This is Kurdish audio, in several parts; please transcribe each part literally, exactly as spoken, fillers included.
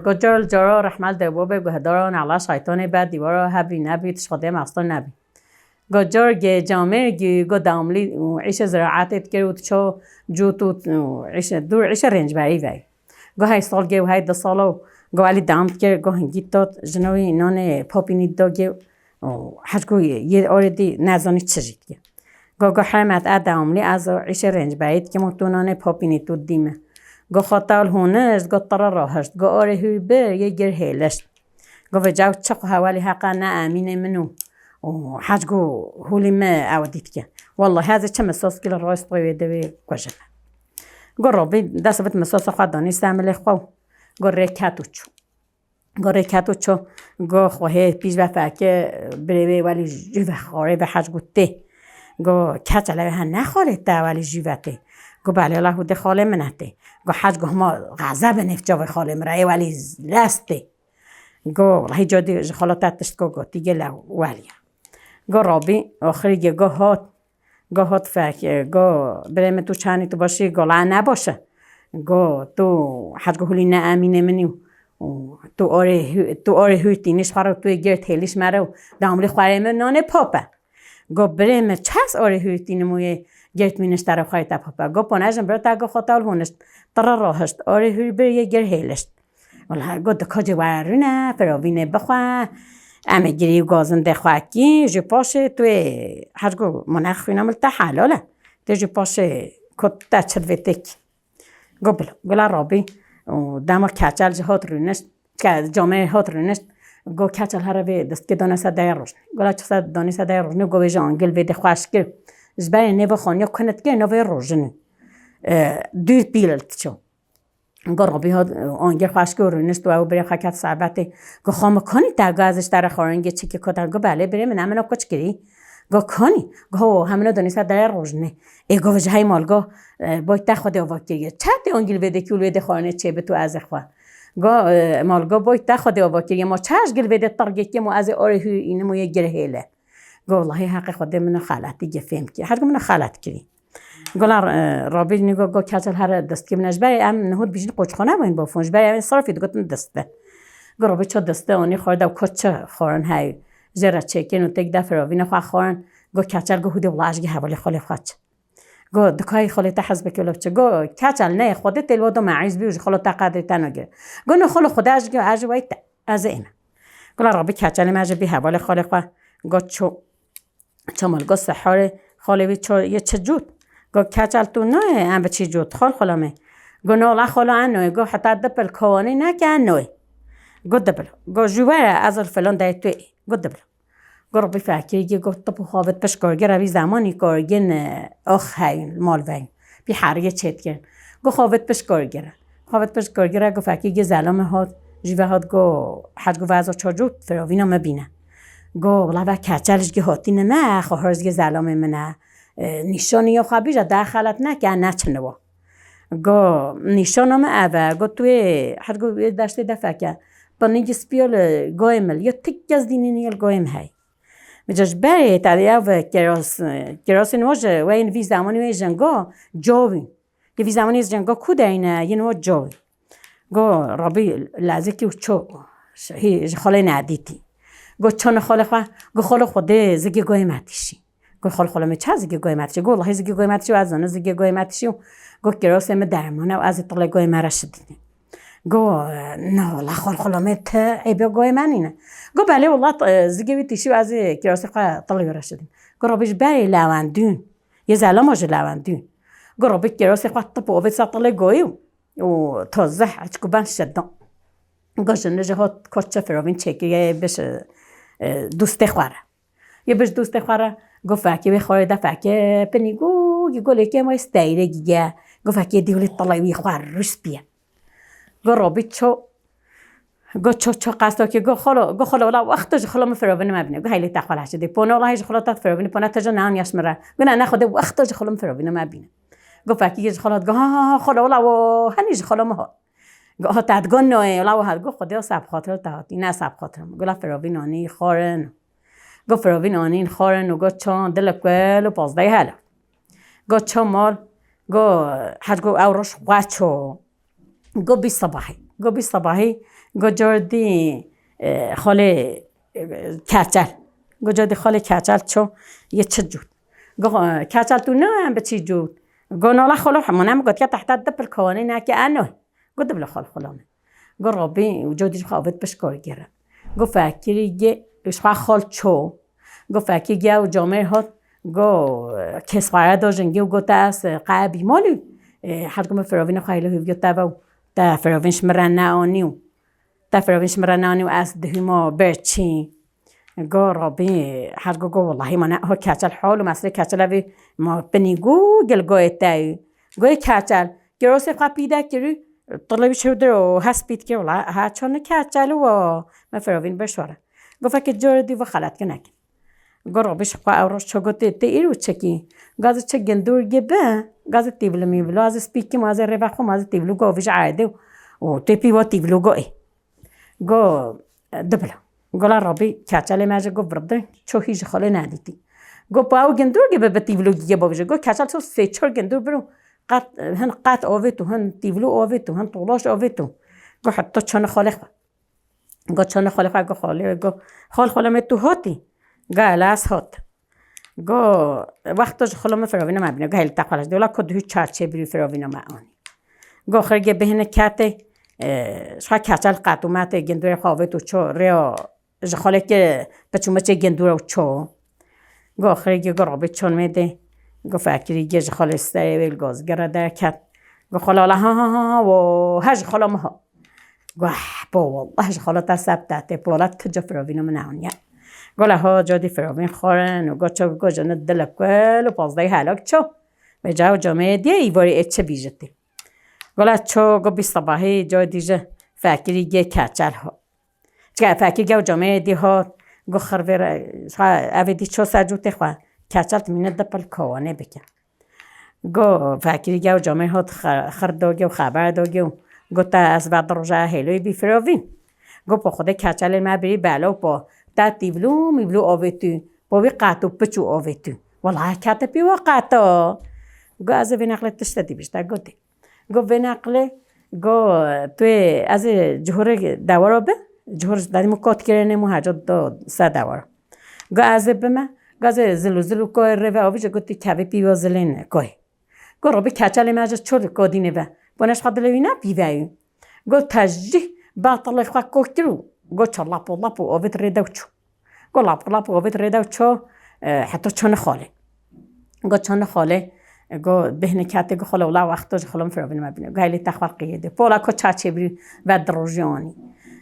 Go car li cara rehmel de bo be guhedara nala şeytanê be dîwara hebî nebî tişt Xwedê mestir nebî. Go car gê camêr gî go dewamlî û îşê ziraetê dikir û diço cût û, û îşê dûr îşê rêncberî vey. Go hey sal gê û hey du sala û go welî dewam dikir go hingî tot jino wî nanê papînî do gê û hec go yê orê dî nezanî çi jî dike. Go go heremet e dewamlî ez îşê rêncberî dikim û tu nanê papînî tu dî me. Go xwe tewl hûnişt go tire rahişt go orê hûr bir yê gir hêlişt. Go vêca çi xwe hewalî heqa ne emînê min û, û hec go hûlî me ew dîtike. Wellahî ez ê çi misos kî li rast xwe wê devê kujime. Go robî dest vit misosa xwe danî ser milê xwe û go rê ket û çû. Go rê ket û çû. Go xwe hê pîş ve feke birê wê welî jû ve xwarê ve hec go tê. Go keçele wê he ne xalê te welî jû ve tê. Go belê la hûdê xalê min e tê. Go hec go hema xezeb e nêv çavê xalê min re ê welî lez tê. Go, wellahî cadî ji xala te tişt go gotî gê lew welî ye. Go rabî, axirî gê go hat, go hat fek, go birê min tu çanî tu başî, go la ne baş e. Go tu hec go hûlî ne emînê min î û tu orê hû-, tu orê hûr tînî ji xwe re tu yê girt hêlî ji me re û dewamlî xwarê min nanê pop e. Go birê min çes orê hûr tînim û yê girt mîniş te re xwarê te pop e. Go pone jin bira te go xwe tewl hûnişt, tire rahişt, orê hûr bir yê gir hêlişt. Wela go dikacê were rûne, firovînê bixwe. Em ê girî û gazindê xwe kî, ji paşê tu ê hec go mane xwîna min te helal e. Tê ji paşê ku te çi divê tê kî. Go bila, gula rabî û dema keçel ji hat rûnişt, ke-, camê hat rûnişt, go keçel here vê dest kê dane ser deya rojne. Gula çi ser danî ser deya rojne, go vê ji angil vê de xweş kir. Ji berê nêve xaniya kunet kê, navê rojinî. E, dûr pîl diço. Go robî hat, angir xweş kir û rûnişt û ew birê xwe ket sebetê. Go xwe min kanî te, go ez ji te re xwaringê çikî kotan. Go belê birê min, em ina koç kirî. Go kanî. Go ho, hemino donî ser derê rojinê. Ê go ji hey mal go, e, boy te xwedê ava kiriye. Çe tê angil vê de kî û lê de xwarinê çê bit û ez ê xwe. Go, e, mal go boy te xwedê ava kiriye. Ma çe ji gil vê de tirgê kêm û ez ê orê hû înim û yê gir hêle. Go wellahî heqê xwedê min xeletî ge fêm kir. Her go min xelet kirî. Gola, e, Rabî nî go, go keçel here dest kê min e. Ji berê em niho dibîjin qoçxane bûn bo fon. Ji berê em sirfî digotin diste. Go Rabî ço diste anî xwar de û koç çi xwarin hey. Jê re çêkin û têk de firovîne xwe xwarin. Go keçel go hûdê wela ez jî hevalê xalê xwe çi. Go dikayê xalê te hez bike wela çi. Go keçel ne xwedê têl wado me îz bî û ji xalo te qedrê te nagire. Go ne xalo xwedê ez jî, ez jî wey te. Ez ê ême. Gola Rabî keçelê me jî bî hevalê xalê xwe. Go ço. Çamal go seharê xalê wî ço-, yê çi cût? Go keçel tu nayê em bi çî cût? Xal xala me. Go no la xala en noyê. Go heta di pil kovanî neke en noyê. Go dibilo. Go jû were ez ol filan dayê tu ê. Go dibilo. Go Rabî fekirî go tip û xavit piş korgir evî zemanî korgin, e, ox heyn, mal veyn. Bî heriyê çêt kirin. Go xavit piş korgir. Xavit piş korgir e, go fekî gi zelame hat, jî ve hat go, hec go veza çocuk firovîna me bîne. Go, wela ve keçel ji gi hatîne me, xwe hir ji gi zelamê min e. E, nîşanî ya xwe bîje, de xelet neke, ne çiniwa. Go, nîşana me ev e. Go tu yê, her go yê deştê de feke. Pinî gi spiya li goyê min, ya tik kes dînî niye li goyê min hey. Vêca ji berê tadê ev kiras, kirasên we ji weyên vî zemanî wê jenga cawî. Yê vî zemanî jenga ku deyne, yên we cawî. Go Rabî lezikî û ço hî ji xalê nedîtî. Go ço ne xalê xwe, go xalo xwe dê zigê goyê me tişî. Go xalo xalo me ça zigê goyê me tişî? Go wellahî zigê goyê me tişî û ez zanim zigê goyê me tişî û go kirasê me derman e û ez ê tilê goyê me re şidînî. Go, na wela xal xala me ti êbê goyê me nîne. Go belê wela, e, zigê wî tişî û ez ê kirasê xwe tilê wê re şidîm. Go Rabî ji berê lewendûn. Yê zelama ji lewendûn. Go Rabî kirasê xwe tip û ovêt ser tilê goyî û, û tozeh eçku ben şedan. Go jin ji hot koç çe firovîn çêkiriye yê biş, e, dûstê xwe re. Yê biş dûstê xwe re go fekê wê xwarê de fekê pinî go, yê go lêkê ma steyre giye. Go fekê dî holê tilê wî xwe rûs piye. Go Rabî ço, go ço, ço qesto ki go xolo, go xolo wela wexto ji xolo min firovîne me bîne. Go heylê te xwe leşe dê. Pone wela hey ji xolo te firovîne, pone te jo nehan yaş min re. Go ne, ne xwedê wexto ji xolo min firovîne me bîne. Go fekî ji xolo hat, go ha, ha, ha, xolo wela wo, henî ji xolo min hat. Go ha te hat, go noyê, wela wo hat, go xwedê seb xatir te hatî, ne seb xatir min. Go la firovîn anî xwarin. Go firovîn anîn xwarin û go çan dile kuel û pazdeh hela. Go ço mal, go her go ew roj xwe ço. Go bî sibahî. Go bîst sebahî, go cor dî, e, xalê, e, Keçel. Go cor dî xalê Keçel ço, yê çi cût. Go, e, Keçel tu ne em bi çi cût. Go nola xalo hemû nem gotiya tehta di pil kawanê neke eno. Go diblo xal xalo me. Go Rabî û cor dî ji xwe avêt pişt kar gere. Go fekirî ge, ji xwe xal ço. Go fekirî ge û camêr hat. Go, e, kesxware da jingî û go te ez, e, qe bîmalî. E, her go me firavîna xwe hêlo hêviya te ve û te firavîn ji min re neanî û te firavîn ji min re neanî û ez dihûma ber çî. Go Rabî her go, go wellahî ma ne ho Keçel hol û mesrê Keçel evî ma pinî go gil goyê te yû. Goyê Keçel. Kirosê xwe pîde kirî, tilê wî çewdir û hes pît kir, wela ha ço ne Keçel û me firavîn ber şore. Go fekê corê dî ve xelet kinek. Go Rabî ji xwe ew roj ço gotê, tê îro çekî. Gazê çi gindûr gibi, gazê tîvli mîvlo, azê spîkim, azê rêve xwe, mazê tîvlu go vij erdê û tê pî wa tîvlu go ê. Go, e, dibilo. Gola Rabî Keçelê me ji go virdin, ço hî ji xalê nedîtî. Go pa ew gindûr gibi bi tîvlu giye bavije. Go Keçel ço sê çor gindûr biro. Qet, hin qet avêt û hin tîvlu avêt û hin tolaş avêt û. Go heta çone xalê xwe. Go çone xalê xwe, go xalê, go xal xalê me tu hatî. Go elas hat. Go wexto ji xalo me firavîna me bîne. Go hêl te xwe de wela ku duhû çar çêbirî firavîna me anî. Go xirgê bihine kete, e, ji xwe Keçel qet û mete gindûrê xwe avêt û ço rêya ji xalê ke piçûmiçê gindûra û ço. Go xirgê go Rabî çon me de. Go fekirî ge ji xalê serê wê li gazgere derket. Go xala la ha ha ha ha wo he ji xala me ha. Go eh, po wallah ji xala te sebte tê, po wela tu ca firavîna min neaniye. Go la ha ca dî firavîn xwarin û go ço go jene dilek kul û pazdehî helak ço. Ve ca û camê diye îvarî ê çi bîjitî. Go la ço go bîst sebahî ca dî ji fekirî ge Keçel ha. Çika fekirî ge û camê dî hat, go xirvê re, xwe, evê dî ço ser cûtê xwe. Keçel timîne di pil kawanê bike. Go fekirî ge û camê hat xe-, xir dogê û xeber dogê û go te ez ve di roja hêloyê bî firavîn. Go po Xwedê Keçelê me birî belo po te tîvlû mîvlû avêtû, po wî qet û piç û avêtû. Wela kete pî wa qeta. Go ez ê vê neqlê tişte dî bîşte gotê. Go vê neqlê, go tu yê ez ê cihorê dewara bi, cihor ji derî min kot kirêne mû heca do se dewara. Go ez ê bime, go ez ê zil û zil û koyê rê ve avî ji go tu kevê pî wa zilên koyê. Go Rabî Keçelê me ji çor kodînê ve. Go ne ji xwe dilê wî ne pî ve yû. Go te jî betilê xwe ko kir û go ço lap û lap û avêt rê de û çû. Go lap lap avêt rê de û ço, e, heta ço nixalê. Go ço nixalê, e, go bêhne kete go xala wela wexto ji xala min firavîna me bîne. Go hêlê te xwe qiyê de. Pola ko ça çêbirî ve di rojî anî.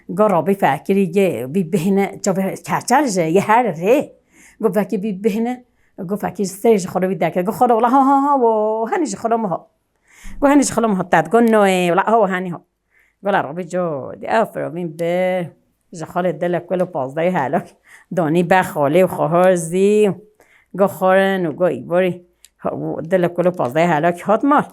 Go Rabî fekirî ge bî bêhne çavê Keçel ji ye her rê. Go vekî bî bêhne, go fekî ji serê ji xala wî derket. Go xala wela ha ha ha wo henî ji xala min ha. Go henî ji xala min ha tet. Go noyê wela ha wo henî ha. Gola Rabî co, di ew firavîn bi ji xalê dilek kul û pazdehî helak danî be xalê û xahar zî. Go xarin û go îborî dilek kul û pazdehî helak hat mal.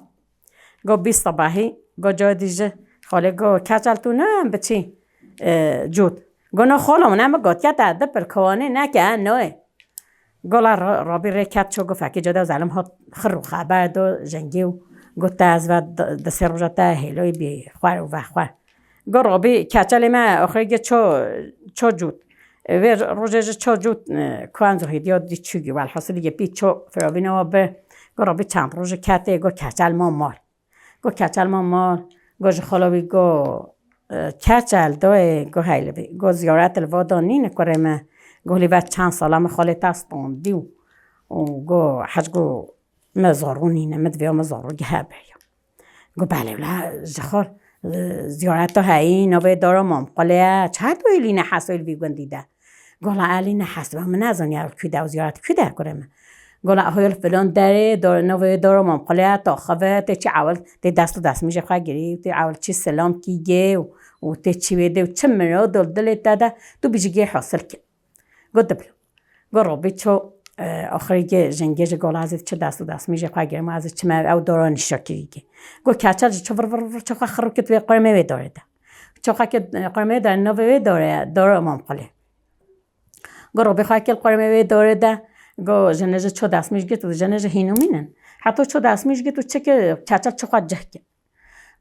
Go bîst sebahî, go ca dî ji xalê go Keçel tu ne em biçî, e, cût. Go no xala min em gotiye te di pil kawanê neke en noyê. Gola Ra-, Rabî rê ket ço go fekê cade û zelim hat xir û xeber do jengê û got te ez ve di, di sê roja te hêloyî bî xwer û vexwer. Go Rabî Keçelê me oxirê ge ço, ço cût. Vê rojê ji ço cût, e, kuenc û hêdiya dî çûgî. Welhasilî ge pî ço firavîna wa bi. Go Rabî çend rojê ketê go Keçel ma mal. Go Keçel ma mal, go ji xala wî go, e, Keçel doyê, go hey li vê, go ziyaret li va da nîne kurê me, go lê ve çend sala me xalê te standî û, û go hec go me zarû nîne, me divêya me zarû gehe beriya. Go belê wela ji xal, e, ziyareta heyî navê dara Mam Qulê ye, çi her doyê lîne hesoyê li vî gundî de. Gola Elî ne hesba min nezaniya ew kû de ew ziyaret kû de kurê min. Gola hoyol filan derê, dor-, novê doro Mam Qulê taxive, tê çi ewil, tê dest û destmîjê xwe girî, tê ewil çi selam kî gê û, û tê çi wê dê û çi mirad ol dilê te de, tu bijî gê hasil kî. Go diblo. Go Robî ço, e, axirî gê jengê ji gola ez ê çi dest û destmîjê xwe girim, ez ê çi me ew doro nîşa kî gê. Go Keçel ji ço vir vir vir ço xwe xirû kit wê qurmê wê dorê de. Ço xwe kit, e, qurmê de navê wê dore, doro Mam Qulê. Go Robî xwe kir qurmê wê dorê de, go jene ji ço destmîj girt û jene ji hînûmînin. Heta ço destmîj girt û çi kir, Keçel çi xwe cih kir.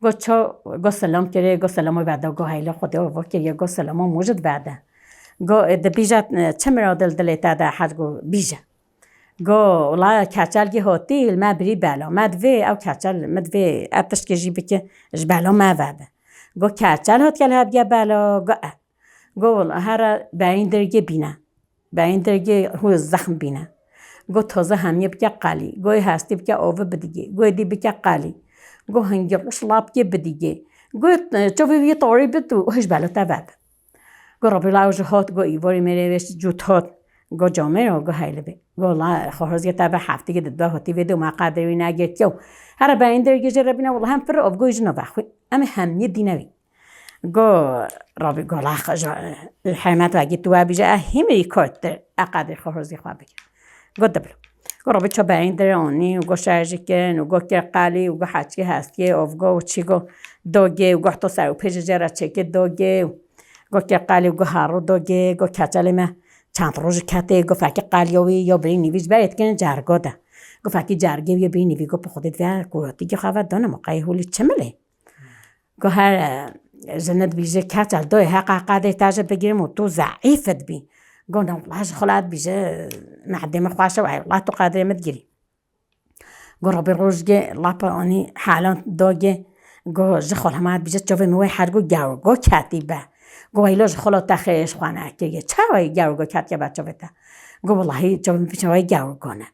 Go ço, go selam kirê, go selamo veda, go heyle Xwedê ava kiriye, go selamo mûjid vede. Go, e, dibîje, e, çi miradil dilê te de her go bîje. Go, wela keçelgî hotî, li me birî bela. Me divê ew keçel, me divê ev tişkê jî bike, ji bela me vebe. Go keçel hot gel hebge bela, go e. Go, wela here berîn dergê bîne. Berîn dergê hû zexm bîne. Go toze hemiyê bike qalî. Go hestî bike ove bidigê. Go dî bike qalî. Go hingî rûş lapkê bidigê. Go, e, çovê wî torî bit û hej bela te vebe. Go Rabî la ji hot, go îvarî mêrê wê jût hot. Go camêro, go heylibê. Go la xorozgê te ve heftikê di dua hotî vê de û me qadrê wî negirtiye û here berîn dergê jê re bîne, wela hem pir ov go jino vexwî. Em ê hemiyê dîne wî. Go Rabî go la xwe ji, heymet vegî tu we bîje, e hîmirî kottir, e qadrê xorozgê xwe bigir. Go diblo. Go Rabî ço berîn derê anî û go şerjî kirin û go kir qalî û go heçkî hestiyê ov go û çî go dogê û go hto ser û pêjê jê re çêkê dogê û go kir qalî û go haro dogê, go keçelê me çend roj ketê, go fekî qaliya wî ya birî nîvî ji berê dikirin cergo de. Go fekî cergê wî ya birî nîvî go bi Xwedê divê kuratîkê xwe ve dane ma qey hûlî çi milê. Go her, e, jine dibîje keçel doyê heqa qadê te ji bigirim û tu zeîf dibî. Go ne wela ji xwe la dibîje mehdê min xweş e, wela tu qadrê min digirî. Go Rabî rojgê lapa anî helan dogê. Go ji xwe hema dibîje çavê min wê her go gewr go ketî be. Go weylo ji xwe la te xêr ji xwe nekiriye. Çawa gewr go ketiye be çavê te? Go welahî çavê min pîşe wê gewr go ne.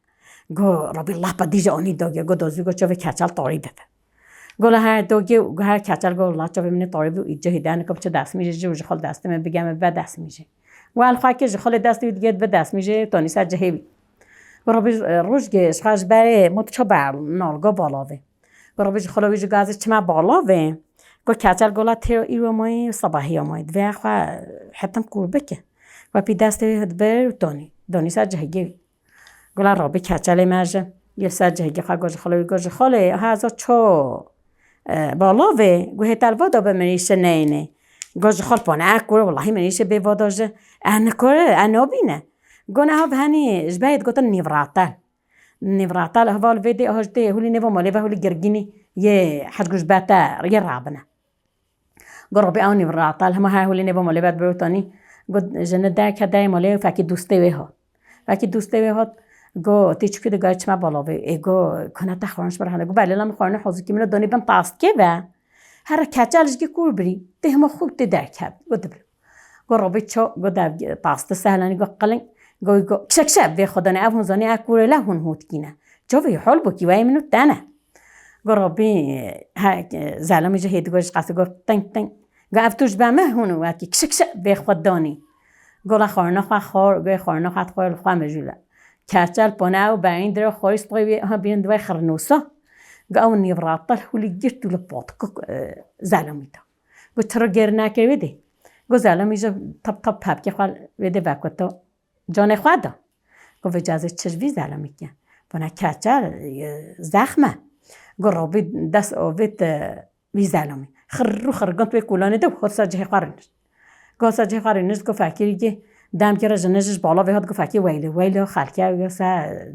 Go Rabî lapa dîje anî dogê. Go dozî go çavê keçel tarî bibe. Go la her dogê û go her keçel go la çavê min ê tarî bû î cihê de nika çi destmîjê ji û ji xwe destê min bigeme be destmîjê. Wel xwe kir ji xwe lê destê wî digê dibe destmîjê tonî ser cihê wî. Go Rabî, e, rojgê ji xwe ji berê mot ço ber nalga balavê. Go Rabî ji xwe wî ji gazê çime balavê. Go keçel go la têro îro mayî û sebahiya mayî. Divê xwe hetim kûr bike. Xwe pî destê wî hidbir û tonî. Donî ser cihgê wî. Go la Rabî keçelê me ji yê ser cihgê xwe go ji xwe wî go ji xwe lê ha zo ço, e, balavê. Go hê te li vada be mirîşe neyne. Go ji xwe pone e kure welahî mirîşe bê vada ji e nikore e nabîne. Go ne ha bi henî ji berê digotin nîvratel. Nîvratel heval vê dê aha ji tê hûlî nêva malê ve hûlî girgînî yê hej gujbete yê rabine. Go Robî ew nîvratel hema her hûlî nêva malê ve dibe û tanî. Go jine derke derê malê û fekî dostê wê hat. Fekî dostê wê hat. Go tê çikî de gayê çime balavê. Ê go kone te xwarin ji min re hene. Go belê la min xwarine hozikî min donî bin tastkê ve. Here keçel ji kûr birî. Tê hema xwe tê derkevî. Go dibir. Go Robî ço, go dev, pastî sehlanî, go qiling, go, go, kişe, kişe, vê xwe danê, ev hûn zanî, ev kûrê le hûn hûtkî ne. Çavê hol bû kî, weyê min û te ne. Go Robî, he, zelamî ji hêdî go ji qasî go ting, ting. Go ev tu ji be me hûn û wekî, kişe, kişe, vê xwe danî. Go la xwarina xwe xwar, go xwarina xwe dixwar li xwe mijûle. Kerçel pone ew berîn dire xwarî stixê wê, ha bîrin di wê xirnûsa. Go ew nîvratel hûlî girt û li patika, e, zelamî da. Go, tu re gêr neke wê dê. Go, zelamî ji tap tap pepkê xwe wê dê vekota. Canê xwe da. Go, vê cazê çi ji vî zelamî ke? Bona keçel, e, zexm e. Go, Robî dest avêt, e, vî zelamî. Xirr û xirr got wê kolanê de û hot ser cihê xwe rênişt. Go, hot ser cihê xwe rênişt, go, fekirî kê dem kire jine ji bala vê hat, go, fekê weylê, weylo xelke ew ya se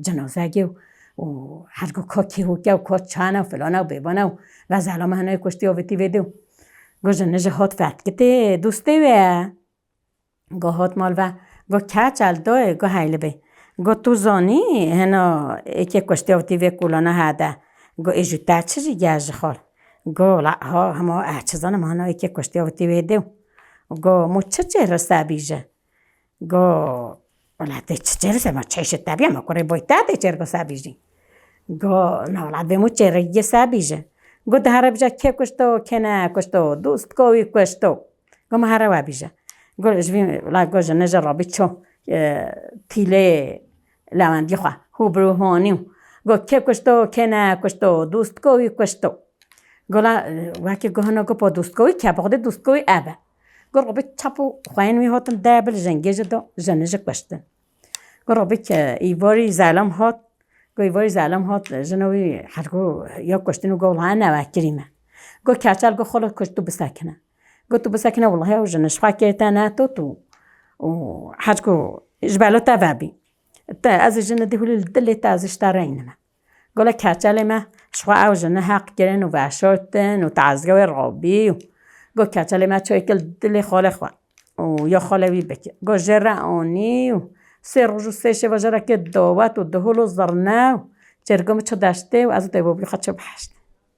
cinazegê û, û her go ka kê hûke û ka çane û filane û bêbane û ve zelame hene kuştî avêtî vê dê û. Go jine ji hat fetkitê dostê wê. Go hat mal ve, go keçel doyê, go heyli bê. Go tu zanî hena êkê kuştî avêtî vê kulana hede. Go ê jû te çi jî gel ji xal. Go la ha hema eh çi zanim hena êkê kuştî avêtî vê dê û. Go mû çi çêr sebî ji. Go, wela tê çi çêr se ma çeşit te bîya ma kurê boy te tê çêr go se bîjî. Go, na wela vê mû çêr ye se bîjî. Go, de here bîje kê kuşto, kê ne kuşto, dost ko wî kuşto. Go, ma here we bîje. Go, ji vî, wela go ji ne ji rabî ço, e, tîlê lewendî xwe, hû birû honî. Go, kê kuşto, kê ne kuşto, dost ko wî kuşto. Go la, e, wekî go hina go po dostkowî ke, bi xwedê dostkowî ev e. Go Robî çap û xweyên wî hatin de bil jengê ji do, jene ji kuştin. Go Robî ke îvarî zelam hat, go îvarî zelam hat, jina wî her go ya kuştin û go wela ne wekirî me. Go keçel go xolo kuş tu bisekine. Go tu bisekine wela ew jine ji xwe kê te ne to tu. Û her go ji belo te vebî. Te ez ê jine dî hûlî li dilê te ez ê ji te reynime. Gola keçelê me, Çixwe ew jine heq kirin û veşartin û tezge wê rabî û got, keçelê me çayê kir dilê xalê xwe û ya xalê wî bike. Got, jê re anî û sê roj û sê şeva jê re kir dawet û dihol û zirne û çêrga min çi deştê û ez û dê babî xwe çi behişt.